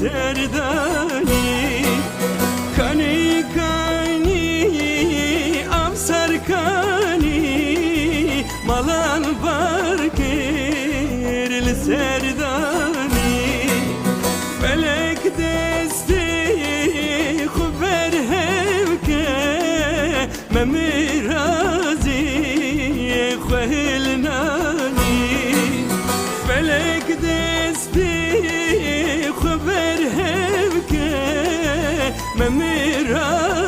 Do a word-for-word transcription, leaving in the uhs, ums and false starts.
Serdanî, kanî kanî, av ser kanî, malan bar kir li serdanî. Felek destê xwe berhev ke, me mirazê xwe hilnanî. Felek destê xwe berhev ke, me mirazê